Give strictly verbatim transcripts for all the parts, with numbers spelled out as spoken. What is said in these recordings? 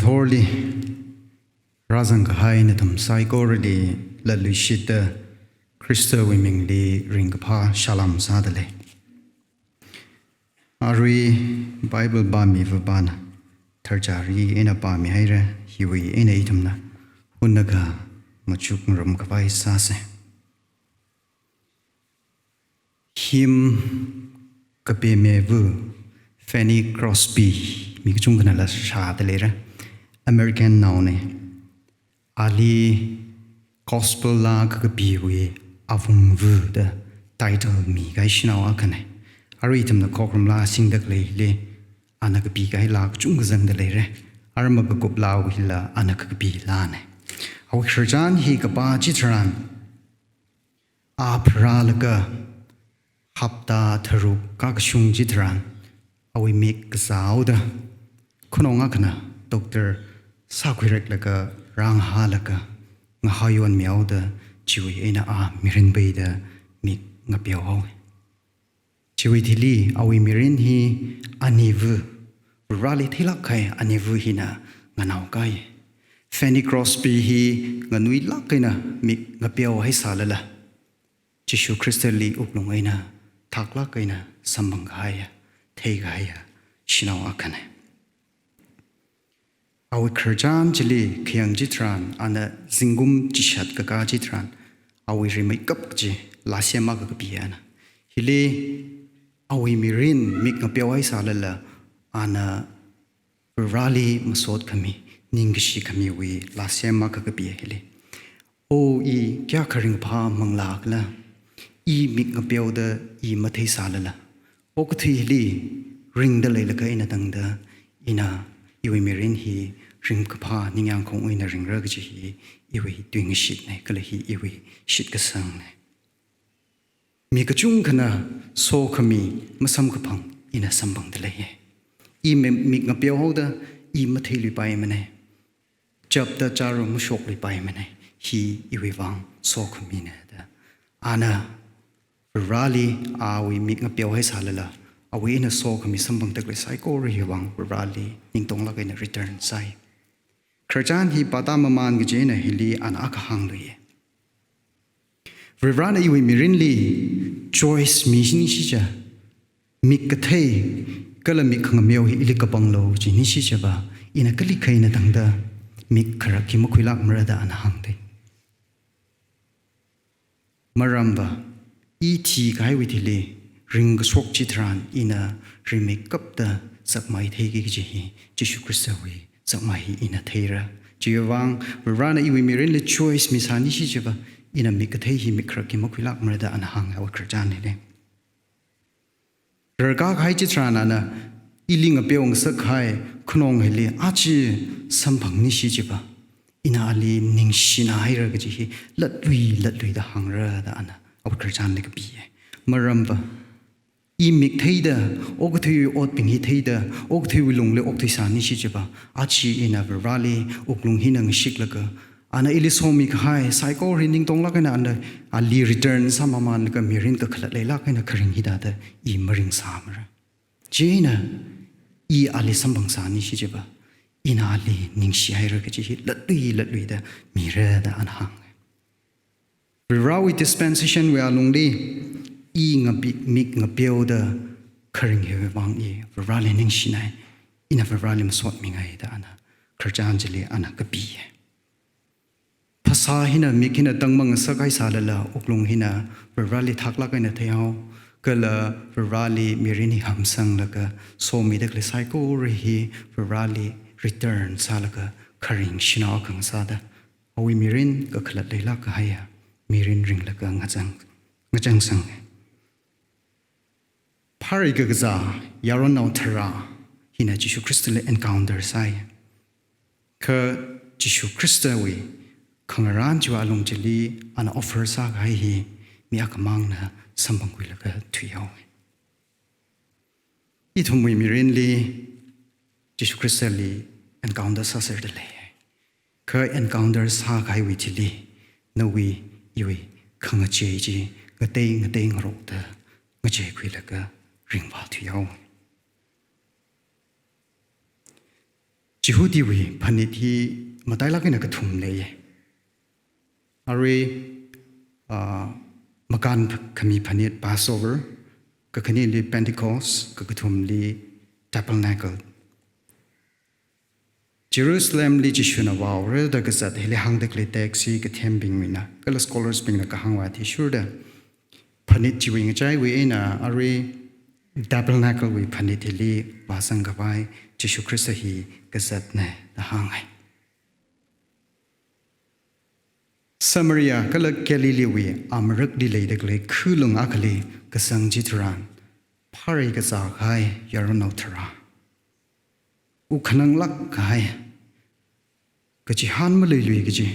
Ngathorli rāzang kahai nathum saikorali latluishitda Khristawui mingli ringkaphā salam sādalei. Arui Bible pāmiva pana tharchari eina pāmihaira, hiwui eina ithumna hunnakha machukngarum khavai sāsa. Hymn kapemevu Fanny Crosby, mi kachungkhanala shāda leira, American naona. Ali Gospel laa kakapiwui Avungvu da title mikahai shanao akhana. Arui ithumna Khokharum laa singda khaleili ana kapikahai laa kachungkha zangda leira. Arma kakup laawuila ana kakapi laana. Awui khararchan hi kapā chitharan, a pharālaga hapta tharuk kakashung chitharan, awui mik kazāhaoda, khanong akhana doctor sākhuireklaga rāngahālaga, ngahāyonmihaoda, chiwui eina a mirin peida mik ngapeohaowa. Chiwui thili awui mirin hi anivu, Vareli theilāk kahai anivu hina nganaokai. Fanny Crosby hi nganuilāk eina mik ngapeohai sālala, Jishu Khristali wuklung eina thaklāk eina samphang kahaiya, thei kahaiya shanao akhana. Awui khararchan chili khayang chitharan, ana zingkum chishat kakā chitharan, awui rimeikap kaji laa sem akha kapi ana. Hili awui mirin mik ngapeohai sālala, ana Vareli masot khami, ningkashi khamiwui laa sem akha kapi hili. O, i kayākha ringphā manglā khala, i mik ngapeoda i mathei sālala, okathui hili ringda leilaga ina tangda, ina iwui mirin hi ringkaphā ningyāng khongwui eina ringra kaji hi iwui tuingashitna, kala hi iwui shitkasangna. Mi kachungkhana sokhami masamkaphang ina samphangda leiya. I mi-, mik ngapeohaoda i matheiluipaimana. Chapta chara mashokluipaimana. Hi iwui vang sokhamina da. Ana Vareli awui mik ngapeohai sālala, awui eina sokhami samphangda khalei saikora hiwui vang Vareli ningtonglāk eina return sāi. Khararchan hi pāda maman kaji eina hili ana akha hāngluiya. Varena iwui mirinli choice mishi nishicha, mik kathei kala mik khangameo hi ili kapanglo kaji nishichava, ina kalikha eina tangda mik kharak hi makhuilākmara da ana hāngdei. Maramva, i thikahaiwui thili ringkashok chitharan ina rimeikapta zakmai theiki kaji hi, Jishu Khristawui zakmai hi ina theira. Chiwui vang, Varena iwui mirinli choice misā nishichava, ina mik kathei hi mik kharak hi makhuilākmara da ana hānga awui khararchan hili. Rarkā kahai chitharan ana ili ngapeo ngasak kahai khanong hili aja samphang nishichava, ina ali ningshina haira kaji hi latlui latluida hāngra da ana awui khararchanli kapiya. Maramva, i mik theida, okathuiwui otbing hi theida, okathuiwui lungli okthuisā nishichava, aja ina Vareli wuklung hina ngashiklaga, ana ili somi kahai saikora hi ningtonglāk eina ana ali return sāmamanlaga mirin kakhalat leilāk eina kharing hithāda i maringsāmara. Chieina i ali samphangsā nishichava, ina ali ningshi haira kaji hi latlui latluida mira da ana hānga. Varewui dispensation wui alungli i ngapi-, mik ngapeoda kharing hiwui vang i Vareli ningshinai, ina Vareli masotmingai da ana khararchan chili ana kapiya. Phasā hina mik hina tangmang ngasakhai sālala, wuklung hina Vareli thaklāk eina theihao, kala Vareli mirin hi hamsanglaga, somida khalei saikora hi Vareli return sālaga kharing shanao akha ngasāda, awui mirin kakhalat leilāk kahaiya mirin ringlaga ngachang, ngachangsanga. Phāri kakazā yaronnao tharā hina Jishu Khristali encounter sāi. Kha Jishu Khristawui khangarān chiwui alung chili ana offer sākahai hi mi akhamangna samphangkhuilaga thuihaowa. Ithumwui mirinli Jishu Khristali encounter sāserda lei. Kha encounter sākahaiwui thili, nawui iwui khangachei chi ngatei ngatei ngarokta ngacheikhuilaga ringphā thuihaowa. Jihudiwui phanit hi matailāk eina kathum leiya. Arui, ah, makānkhami phanit Passover, kakhanili Pentecost, kakathumli Tabernacle. Jerusalemli Jishuna vaora da kazat hili hāngda khalei text hi kathembingwuina, kala scholars bingna kahāngwui athishurda, phanit chiwui ngachaiwui eina arui Tabernacle wui phanit hili vāzang khavai Jishu Khrista hi kazatna da hānga. Samaria kala Galileewui amārakli leida khalei khulung akhali kazang chitharan, pharei kazā kahai yaronnao tharā, wuk khananglāk kahai, kachihān maluilui kaji,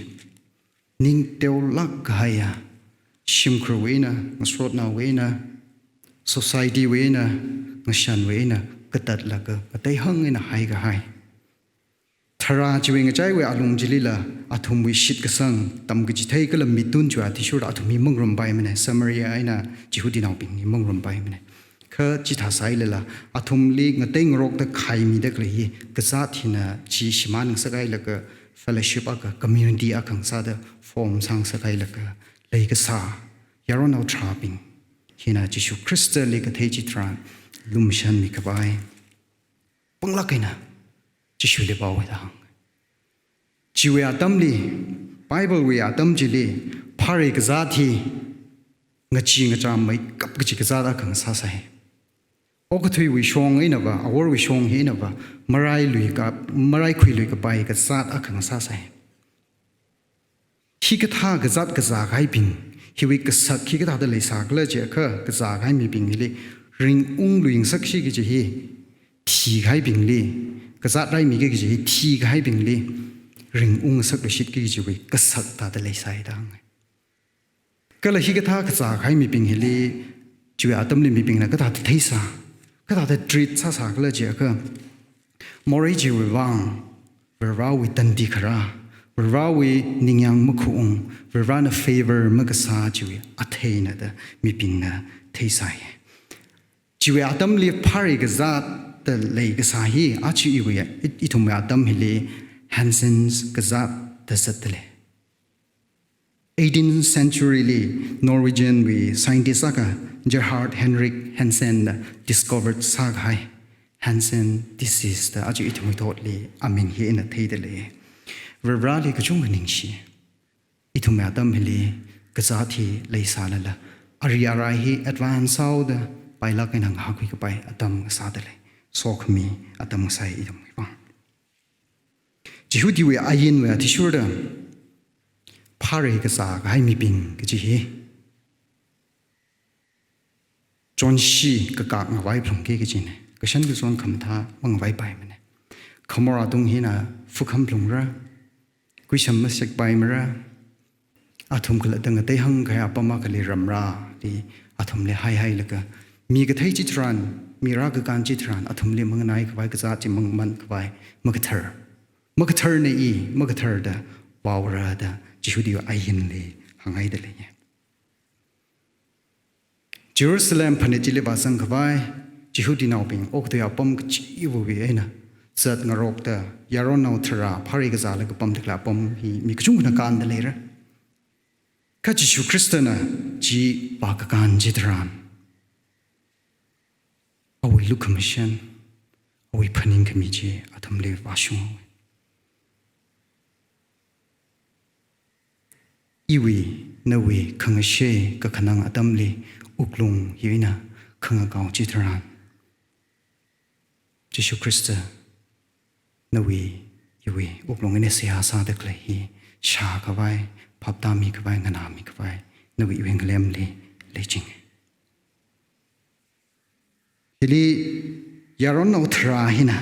ning teolāk kahaiya, shimkhurwui eina, ngasotnaowui eina, societywui eina, ngashanwui eina katatlaga kateihāng eina haikahai tharā chiwui ngachaiwui alung chilila athumwui shitkasang, tamkachithei kala mithun chiwui athishurda athum hi mangarumpaimana, Samaria eina Jihudinaobing hi mangarumpaimana. Kha chithā sāhailala athumli ngateingarokda khaimida khalei hi kazāt hina chi shimān ngasakhailaga fellowship akha, community akha ngasāda form sāngasakhailaga leikasā yaronnao tharābing hina Jishu Khristali kathei chitharan lumashanmi khavai panglāk eina Jishuli vaowa da hānga. Chiwui atamli, Bible wui atam chili, pharei kazāt hi ngachee ngacham meikap kaji kazāt akha ngasāsai. Okathuiwui shong einava, aworwui shong hi einava, marailuika, maraikhuiluikapai kazāt akha ngasāsai. Hikathā kazāt kazā kahaibing, hiwui kasak hikathāda leisākhala jiakha, kazā kahai mibing hili ringunglui ngasakki kaji hi, thikahaibingli, kazāt raimiki kaji hi thikahaibingli ringung ngasakluishitki kajiwui kasak thāda leisai da hānga. Kala hikathā kazā kahai mibing hili, chiwui atamli mibingna kathāda theisā, kathāda treat sāsākhala jiakha, morei chiwui vang, Varivarāwui tandi kharā, Varivarāwui ningyāng makhaung, Varivarāna favor makasā chiwui atheina da mibingna theisai. Chiwui atamli pharei kazāt da leikasā hi, aja iwui, i-, ithumwui atam hili Hansen's kazāt da zatdalei. Eighteenth century li Norwegian wui scientist akha Gerhard Henrik Hansen na discovered sākahai Hansen disease da aja ithumwui thotli aming hi eina theidalei. Varivarāli kachungkha ningshi. Ithumwui atam hili kazāt hi leisālala, ari arai hi advance sāhaoda pailāk eina ngahākhuikapai atam ngasādalei. Sokhami atam ngasai ithumwui vang. Jihudiwui ainwui athishurda, pharei kazā kahai mibing kaji hi chonshi kakak ngavai phalungki kajina. Kashan kazon khamathā mangavaipaimana. Khamor atung hina fukham phalungra, kuisham masekpaimara, athum khalatta ngateihāng kahai apam akhali ramrāli athumli haihailaga, mi kathei chitharan, mi rākakān chitharan, athumli manganai khavai kazāt chi mangaman khavai, makathar. Makatharna i, makatharda vaora da Jihudiwui ainli hānghaidalei. Jerusalem phanit chili vāzang khavai Jihudinaobing okathui apam kachiva̱wui eina zatngarokta, yaronnao tharā pharei kazālaga pamda khalei apam hi mi kachungkhana kānda leira. Kha Jishu Khristana chi vākakān chitharan, awui lukhamashan, awui phaningkhami chi athumli vāshunghaowa. Iwui, nawui khangashei kakhanang atamli wuklung hi eina khangakao chitharan, Jishu Khrista nawui, iwui wuklung eina seihā sāda khalei hi shākhavai, phaptāmi khavai, nganāmi khavai, nawui iwui ngalemli leichinga. Hili yaronnao tharā hina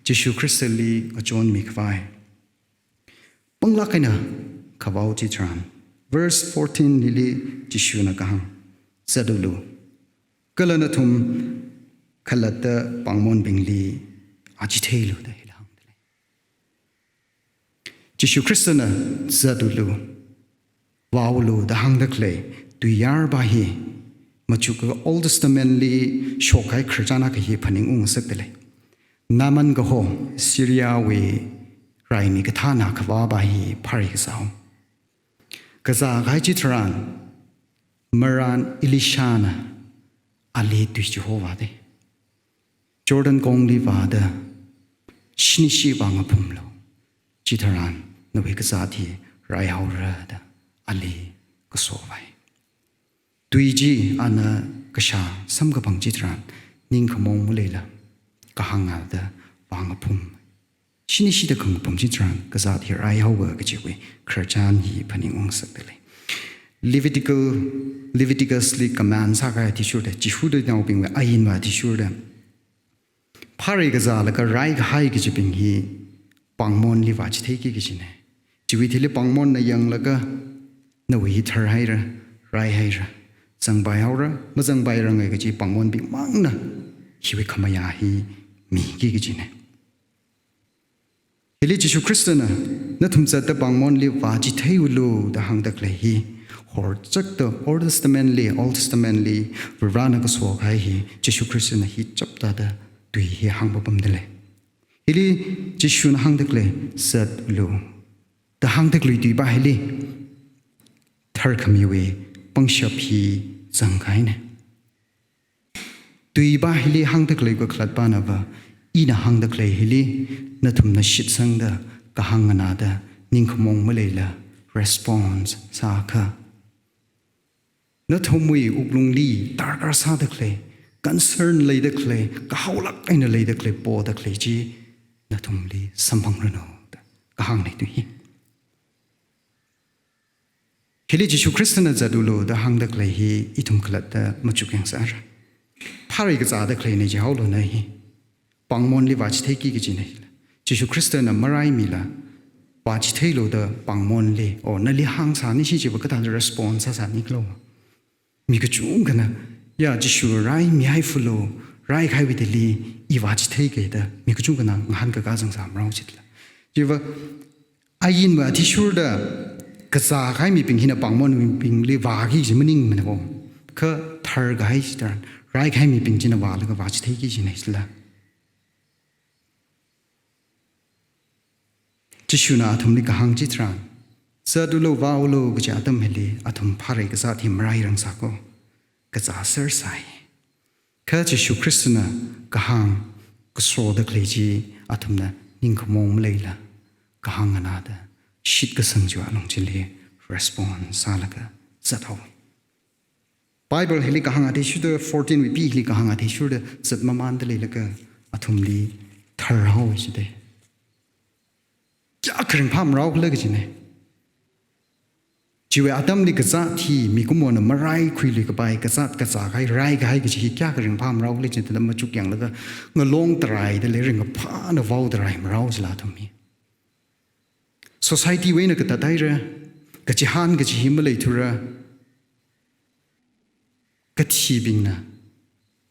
Jishu Khristali ngachonmi khavai panglāk eina khavao chitharan, verse fourteen lili Jishuna kahāng, zatulu, kala nathum khalatta pāngmonbingli achitheilu da hila hāngdalei. Jishu Khristana zatulu, vaolu da hāngda khalei tuiyār pa hi, machuka Old Testament li shokkahai khararchan akha hi phaningung ngasakdalei. Naaman kaho Syriawui raimi kathāna kavāpa hi pharai kazāo. Kazā kahai chitharan, marān Elishana ali tui chihova de, Jordan kongli vāda, shinishi vāngaphumlu. Chitharan nawui kazāt hi raihaora da ali kasovai. Tui chi ana kashā samkaphang chitharan, ningkhamong maleila kahānga da vāngaphum. Shinishida khangaphum chitharan kazāt hi raihaowa kajiwui khararchan hi phaningungngasakda lei. Levitical, Leviticusli command sākahai athishurda, Jihudinaobingwui ainva athishurda, pharai kazālaga raikahai kajibing hi pāngmonli vāchitheiki kajina. Chiwui thili pāngmonna yanglaga nawui hi tharhaira, raihaira, zangpaihaora, mazangpairangai kaji pāngmonbing mangna hiwui khamayā hi miki kajina. Hili Jishu Khristana, nathum zatda pāngmonli vāchitheiulu da hāngda khalei hi, horchakta Old Testamentli, Old Testamentli Varena kaso kahai hi, Jishu Khristana hi chapta da tui hi hāngpapamda lei. Hili Jishuna hāngda khalei zatlu da hāngda khalei tuipa hili tharkhamiwui pangshap hi zangkahaina. Tuipa hili hāngda khalei kakhalatpanava, ina hāngda khalei hili nathumna shitsangda, kahāng nganāda, ningkhamong maleila response sākha, nathumwui wuklungli darkar sāda khalei, concern leida khalei, kahaolāk eina leida khalei, poda khalei chi nathumli samphangranu da kahāngna tui hi. Hili Jishu Khristana zatulu da hāngda khalei hi ithum khalatta machuk yangsāra. Pharai kazāda khaleina jihaoluna hi. Pāngmonli vāchitheiki kajina hila. Jishu Khristana maraimila, vāchitheilu da pāngmonli, o nali hāngsāni shi chiva kathāda response sāsāni kalo. Mi kachungkhana, ya Jishu raimihaifalu, raikahaiwui thili i vāchitheiki da mi kachungkhana ngahānkakā zangsā marao chitla. Chiva ainva athishurda kazā kahai mibing hina pāngmon mibingli vāki kaji maningmana ko. Kha tharkahai chitharan, raikahai mibing china vālaga vāchitheiki kajina chila. Jishuna athumli kahāng chitharan, zatulu vāulu kaji atam hili athum pharai kazāt hi marairangsā ko, kazāser sāi. Kha Jishu Khristana kahāng kasoda khalei chi athumna ningkhamong maleila kahāng nganāda, shitkasang chiwui alung chili response sālaga zathaowa. Bible hili kahāng athishurda, fourteen wui B hili kahāng athishurda, zat mamanda leilaga athumli tharhaowa jida. Kayākha ringphā marao khala kajina. Chiwui atamli kazāt hi mikumona maraikhuiluikapai kazāt kazā kahai, raikahai kaji hi kayākha ringphā marao khala kajina da machuk yanglaga ngalong taraida leira, ringkaphāna vao tarai marao chila athum hi. Society wui eina katat haira, kachihān kaji hi maleithura, kathibingna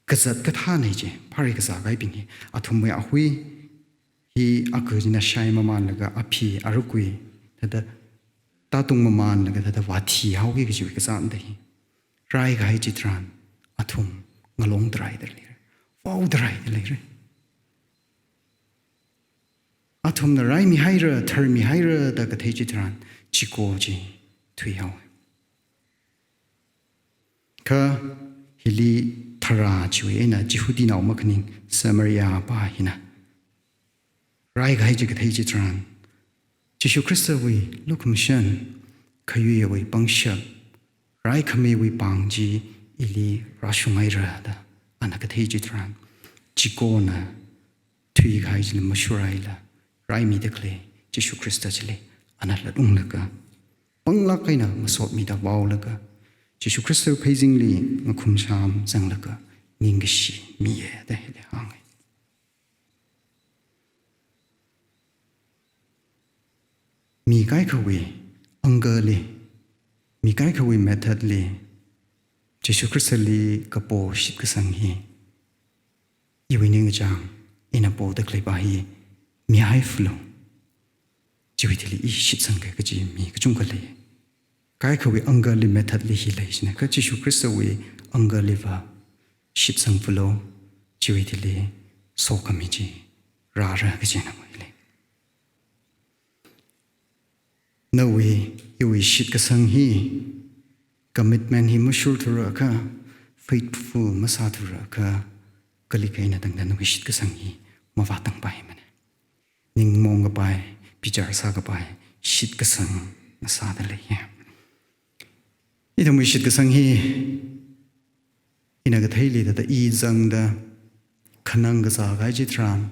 kazat kathāna chi, pharai kazā kahaibing hi, athumwui ahui hi akha china shai mamanlaga aphi arukui, thāda tātung mamanlaga thāda vāthihaoki kajiwui kazātna hi. Raikahai chitharan, athum ngalong taraida leira, vao taraida leira. Athumna raimihaira, tharmihaira da kathei chitharan, chiko chi thuihaowa. Kha hili tharā chiwui eina Jihudinao makhaning Samaria pā hina raikahai chi kathei chitharan, Jishu Khristawui lukhamashan, khayuiwui pangshap, raikhamiwui pāng chi ili rāshunghaira da ana kathei chitharan, chikona thuikahai chili mashurhaila, raimida khalei Jishu Khrista chili ana latunglaga, panglāk eina masotmida vaolaga, Jishu Khrista pheizingli ngakhumsham zanglaga ningkashi miya da hili hānga. Mi kaikhawui angle li, mi kaikhawui method li, Jishu Khristali kapo shitkasang hi, iwui ningkachāng, ina poda khaleipa hi mihaifalu, chiwui thili i shitsangki kaji mi kachungkha lei. Kaikhawui angle li, method li hi lei jina, kha Jishu Khristawui angle liva shitsangfalu, chiwui thili sokhami chi rāra kajina mui lei. Nawui, iwui shitkasang hi, commitment hi mashurthura kha, faithful masāthura kha, kali kahaina tangda nawui shitkasang hi mavātangpaimana. Ningmong kapai, bichar sākapai, shitkasang ngasāda leiya. Ithumwui shitkasang hi, ina katheili thāda i zangda, khanang kazā kahai chitharan,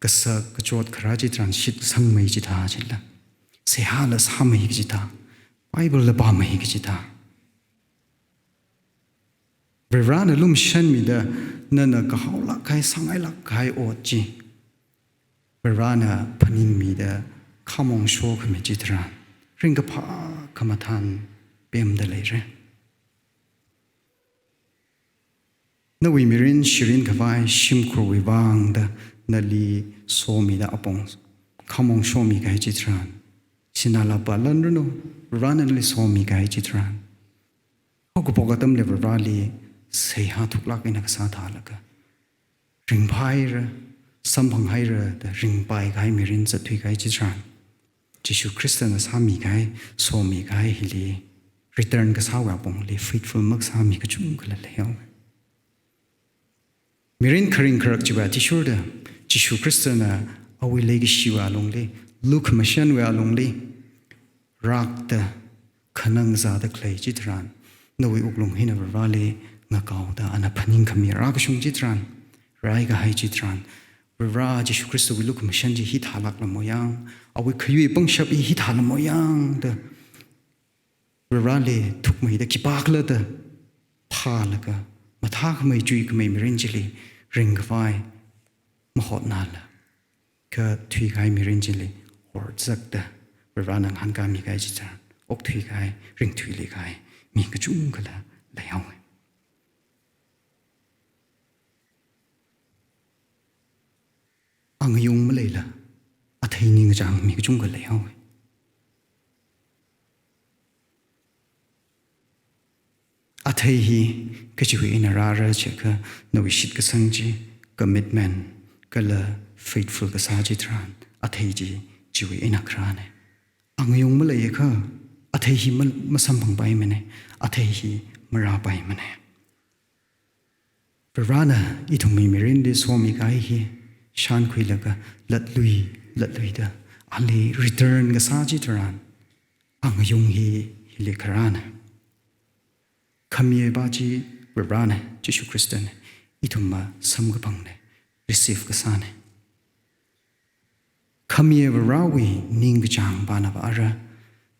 kasak kachot kharā chitharan, shitsangmei chithā chila. Seihāla sāmei kachithā, Bible la pāmei kachithā. Varivarana lumashanmida, nana kahaolāk kahai, sāngailāk kahai ot chi Varivarana phaningmida khamong shokhami chitharan, ringkaphā khamathān pemda leira. Nawui mirin shirin khavai shimkhurwui vangda nali somida apong khamong shomi kahai chitharan, sinā lapa lanranu, Varivarana nali somi kahai chitharan, haokaphok atamli Varivarali seihā thuklāk eina kasā thālaga, ringphāhaira, samphanghaira da ringpai kahai mirin zatthui kahai chitharan, Jishu Khristana sāmi kahai, somi kahai hili, return kasāwui apongli faithful makasā mi kachungkhala leihaowa. Mirin kharing kharak chiwui athishurda, Jishu Khristana awui leikashiwui alungli, lukhamashanwui alungli, rākta khanang zāda khalei chitharan, nawui wuklung hina Varivarali ngakaoda ana phaningkhami rākashung chitharan, rai kahai chitharan, Varivara Jishu Khristawui lukhamashan chi hithālākla moyang, awui khayui pangshap hi hithāla moyang da, Varivarali thukmeida khipākhala da phālaga, mathākhamei chuikhamei mirin chili ringkhavai mahotnala, kha thuikahai mirin chili horzakta, Varivarana ngahānkāmi kahai chitharan, okthui kahai, ringthuili kahai mi kachungkhala leihaowa. Angayung maleila, athei ningkachāng mi kachungkha leihaowa. Athei hi kachiwui eina rāra chiakha, nawui shitkasang chi, commitment, kala faithful kasā chitharan, athei chi chiwui eina kharāna. Angayung maleiakha, athei hi ma-, masamphangpaimana, athei hi marāpaimana. Varivarana ithumwui mirinli somi kahai hi shānkhuilaga latlui, latluida, ali return kasā chitharan, angayung hi, hili kharāna. Khamiya pa chi Varivarana, Jishu Khristana, ithumva samkaphangna, receive kasāna. Khamiya Varivarawui ningkachāng pana pa ara,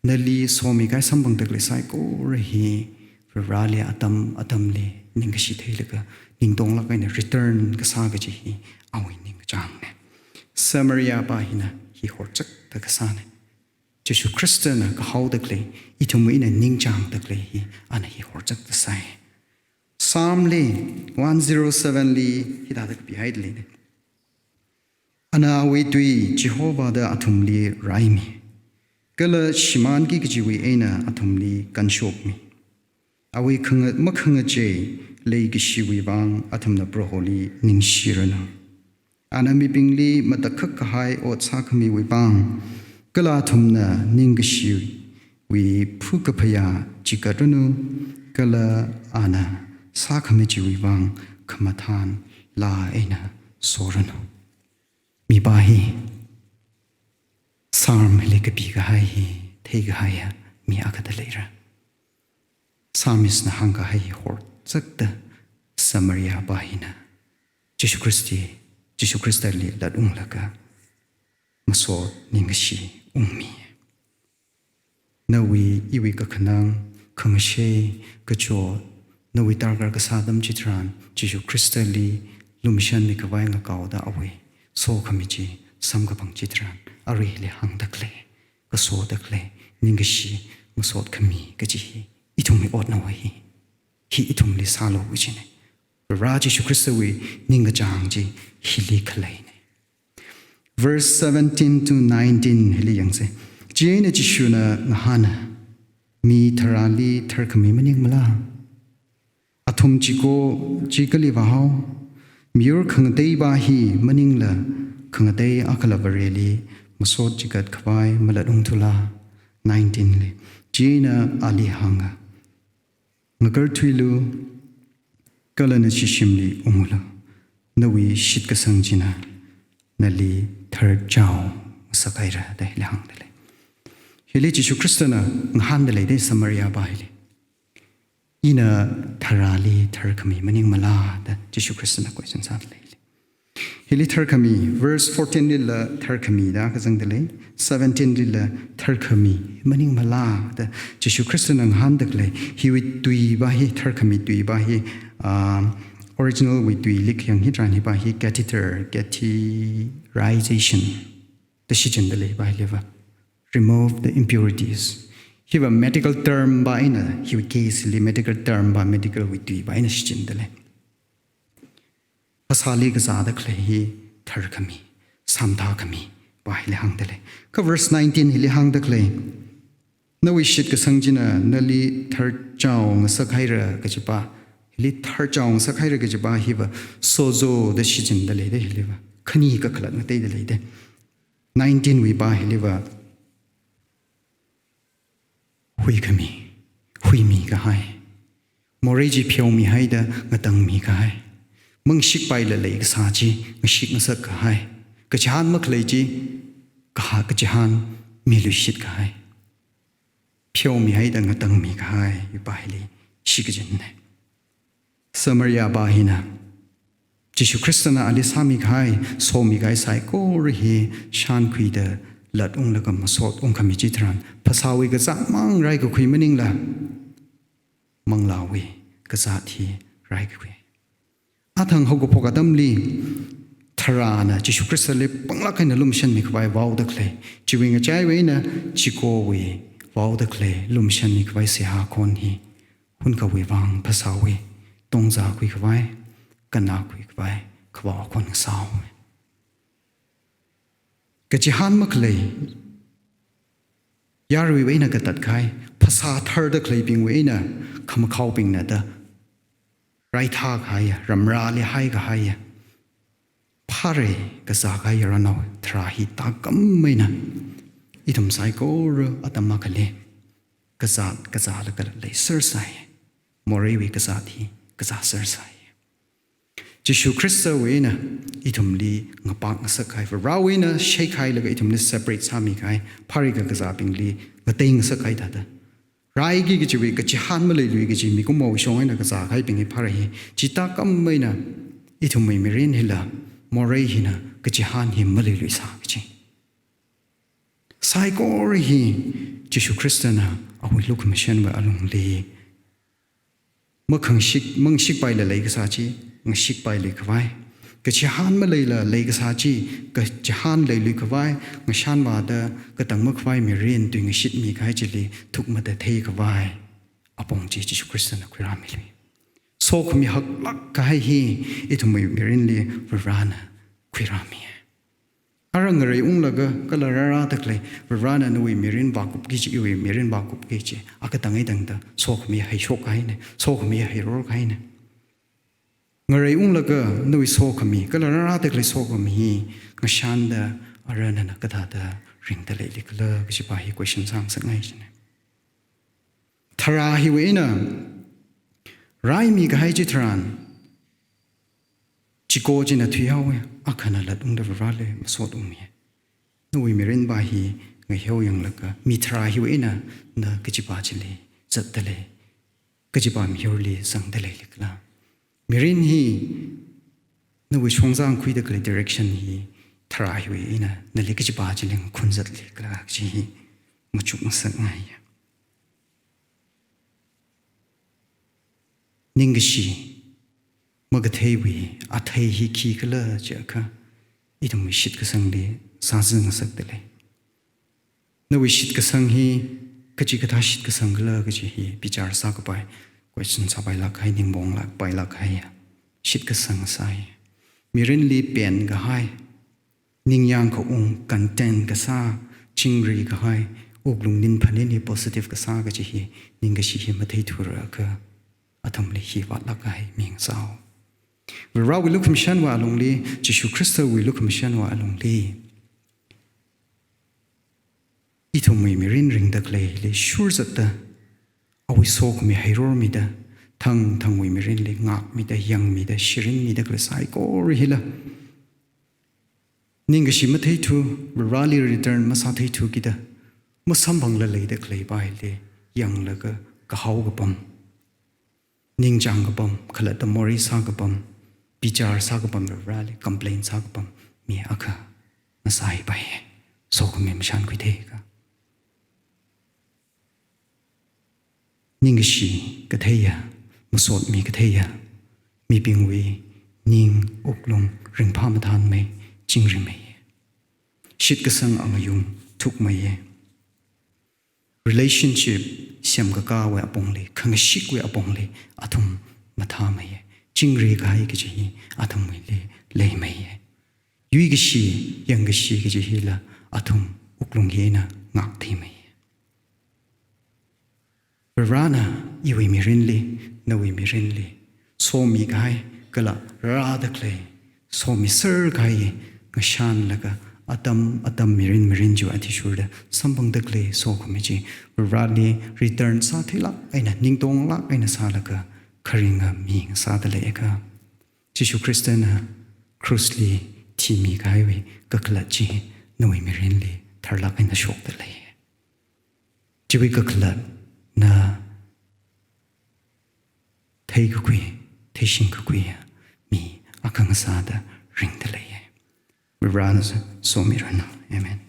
nali somi kahai samphangda khalei saikora hi, Varivarali atam atamli ningkashi theilaga, ningtonglāk eina return kasā kaji hi, awui ningkachāngna. Samaria pa hina hi horzakta kasāna. Jishu Khristana kahaoda khalei, ithumwui eina ningchāngda khalei hi, ana hi horzakta sai. Psalm li, one zero seven li, hithāda kapihaida leina. Ana awui tui Jehovahda athumli raimi, kala shimānki kajiwui eina athumli kanshokmi. Awui khanga-, makhangachei leikashiwui vang athumna Proholi ningshiranu. Ana mibingli matakhak kahai ot sākhamiwui vang, kala athumna ningkashiwui phukaphayā chigatranu, kala ana sākhami chiwui vang khamathān laa eina soranu. Mi pa hi, Psalm hili kapi kahai hi theikahaiya mi akhada leira. Psalmist na hāngkahai hi horzakta Samaria pa hina Jishu Khrista, Jishu Khristali latunglaga masot ningkashi ungmi. Nawui iwui kakhanang, khangashei, kachot, nawui darkar kasā atam chitharan, Jishu Khristali lumashanmi khavai ngakaoda awui sokhami chi samkaphang chitharan, aruili hāngda khalei, kasoda khalei, ningkashi masot khami kaji hi, ithumwui otnao hi. Hi ithumli sālu kajina. Varivarā Jishu Khristawui ningkachāng chi hili khaleina. Verse seventeen to nineteen hili yangsa. Chieina Jishuna ngahāna, mi tharāli tharkhami maningmala? Athum chiko chi kali vāhao? Miyur khangatei pa hi maningla khangatei akhala Vareli masot chigat khavai malatungthula. Nineteen li, chieina ali hānga, ngakarthuilu, kala nashi shimli unglu, nawui shitkasang china nali tharchao ngasakhaira da hili hāngdalei. Hili Jishu Khristana ngahāndalei da Samaria pā hili. Ina tharali tharkhami maningmala da Jishu Khristana question sādalei. Hili tharkhami, verse fourteen lila tharkhami da kazangdalei, seventeen lila tharkhami maningmala da Jishu Khristana ngahāndalei. Hiwui tui pā hi, tharkhami tui pā hi, um, original wui tuili khayang hitharan hi pā hi catheter, catheterization da shichinda lei pā hiliva. Remove the impurities. Hiva medical term pā eina, hiwui case li medical term pā, medical wui tui pā eina shichinda lei. Phasāli kazāda khalei hi tharkhami, samthakhami pā hili hāngdalei. Kha verse nineteen hili hāngda khalei, nawui shitkasang china nali tharchao ngasakhaira kaji pā, hili tharchao ngasakhaira kaji pā hiva sozo da shichinda lei da hiliva. Khani kakhalat ngateida lei da. Nineteen wui pā hiliva huikhami, huimi kahai. Morei chi pheomihaida ngatangmi kahai. Mangshikpaila leikasā chi ngashik ngasak kahai. Kachihān makhalei chi kaha kachihān miluishit kahai. Pheomihaida ngatangmi kahai, wui pā hili shikachinna. Samaria pā hina Jishu Khristana ali sāmi kahai, somi kahai saikora hi shānkhuida latunglaga masot ungkhami chitharan, phasāwui kazāt mang raikakhui maningla, manglāwui kazāt hi raikakhui. Athang haokaphok atamli tharāna Jishu Khristali panglāk eina lumashanmi khavai vaoda khalei, chiwui ngachaiwui eina chikowui vaoda khalei lumashanmi khavai seihā khon hi, hunkhawui vang phasāwui tongzākhui khavai, kannākhui khavai khavao khon sāhaowa. Kachihān makhalei, yaruiwui eina katat kahai, phasā tharda khaleibingwui eina khamakhaobingna da raithā kahaiya, ramrāli haikahaiya, phare kazā kahai yaronao tharā hi tākam eina ithum saikora atam akhali kazāt kazālaga leiser sai. Moreiwui kazāt hi kazāser sai. Jishu Khristawui eina ithumli ngapak ngasak kahai, Varewui eina shei kahailaga ithumli separate sāmi kahai, phare kakazābingli ngatei ngasak kahai thāda. Raiki kachiwui kachihān maleilui kachi mikumowui shong eina kazā kahaibing hi phare hi, chi tākam eina ithumwui mirin hila morei hina kachihān hi maleilui sā kachi. Saikora hi Jishu Khristana awui lukhamashanwui alungli makhangshik, mangshikpaila leikasā chi ngashikpailui khavai, kachihān maleila leikasā chi kachihān leilui khavai, ngashanvāda katang makhavai mirin tuingashitmi kahai chili thukmada thei khavai apong chi Jishu Khristana khuirāmilui. Sokhami haklāk kahai hi ithumwui mirinli Varena khuirāmi. Ara ngarei unglaga kala rārāda khalei, Varena nawui mirin vākupki kachi, iwui mirin vākupki kachi akatang eina tangda sokhami heishok kahaina, sokhami heiror kahaina. Ngarei unglaga nawui sokhami, kala rārāda khalei sokhami hi ngashanda Varena kathāda ringda leilikhala kachi pā hi question sāngasakngai china. Tharā hiwui eina raimi kahai chitharan, chiko china thuihaowa, akhana latungda Vareli masot ungmi. Nawui mirin pā hi ngaheo yanglaga, mi tharā hiwui eina na kachi pā chili zatda lei, kachi pā mihurli zangda leilikhala. Mirin hi nawui shongzā khuida khalei direction hi tharā hiwui eina nali kachi pā chili ngakhun zatlikhala kachi hi machuk ngasakngaiya. Ningkashi makatheiwui athei hi khikhala jiakha, ithumwui shitkasangli sāzā ngasakda lei. Nawui shitkasang hi kachikathā shitkasang khala kachi hi bichar sākapai, question sāpailāk kahai, ningmonglāk pailāk kahaiya. Shitkasang sai. Mirinli pen kahai, ningyāng kaung, content kasā, chingri kahai, wuklung ning phaning hi positive kasā kachi hi, ningkashi hi matheithura kha, athumli hi vātlāk kahai mi ngasāhaowa. Varewui lukhamashanwui alungli, Jishu Khristawui lukhamashanwui alungli, ithumwui mirin ringda khaleili shurzatta, awui sokhami heirormida, thangthangwui mirinli ngākmida, yangmida, shirinmida khalei saikora hila, ningkashi matheithu, Vareli return masātheithu kida, masamphangla leida khalei paili yanglaga kahao kapam, ningchāng kapam, khalatta worry sā kapam, bichar sā kapam, Vareli complain sā kapam mi akha ngasāpai, sokhami mashankhui theiakha. Ningkashi katheiya, masotmi katheiya, mibingwui ning wuklung ringphā mathānmei, chingrimei. Shitkasang angayung thukmeiya. Relationship semkakāwui apongli, khangashitwui apongli athum mathāmeiya. Chingri kahai kaji hi athumwuili leimeiya. Yuikashi, yangkashi kaji hila athum wuklung eina ngāktheimeiya. Varena iwui mirinli, nawui mirinli, somi kahai kala rāda khalei, somiser kahai ngashanlaga atam atam mirin mirin chiwui athishurda samphangda khalei sokhami chi, Vareli return sātheilāk eina, ningtonglāk eina sālaga kharinga mi ngasāda leiakha, Jishu Khristana krushli thimi kahaiwui kakhalat chi nawui mirinli tharlāk eina shokda lei. Chiwui kakhalat na theikakhui, theishingkakhui mi akha ngasāda ringda leiya. Varena somiranu. Amen.